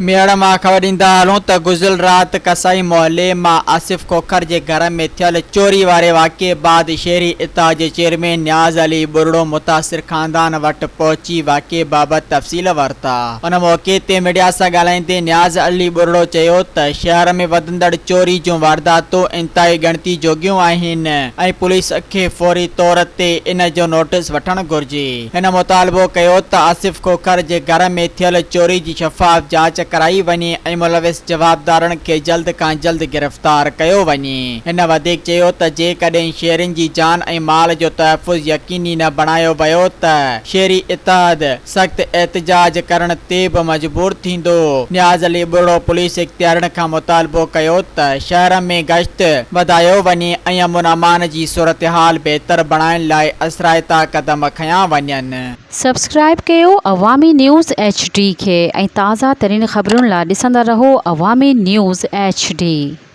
ميهڙ مان خبر ڏيندا هلون ته گذريل رات ڪسائي محلي مان آصف کوکر جي گهر ۾ ٿيل چوري واري واقعي بعد شهري اتحاد جي چيئرمين نياز علي ٻرڙو متاثر خاندان وٽ پهچي واقعي بابت تفصيل ورتا. ان موقعي تي ميڊيا سان ڳالهائيندي نياز علي ٻرڙو چيو ته شهر ۾ وڌندڙ چوري جون وارداتون انتهائي ڳڻتي جوڳيون آهن ۽ پوليس کي فوري طور تي ان جو نوٽيس وٺڻ گهرجي. هن مطالبو ڪيو ته آصف کوکر جي گهر ۾ ٿيل چوري جي شفاف جاچ ڪرائي وڃي ۽ ملوث جوابدارن کي جلد کان جلد گرفتار ڪيو وڃي. هن وڌيڪ چيو ته جيڪڏهن شهرين جي جان ۽ مال جو تحفظ يقيني نه بڻايو ويو ته شهري اتحاد سخت احتجاج ڪرڻ تي به مجبور ٿيندو. نياز علي ٻرڙو پوليس اختيارين کان مطالبو ڪيو ته شهر ۾ گشت وڌايو وڃي ۽ امن امان جي صورتحال بهتر بڻائڻ لاء اثرائتا قدم کنيا وڃن. سبسڪرائيب ڪيو عوامي نيوز ايڇ ڊي کي ۽ تازه ترين خبرن لا ڏسندا رهو عوامي نيوز ايڇ ڊي.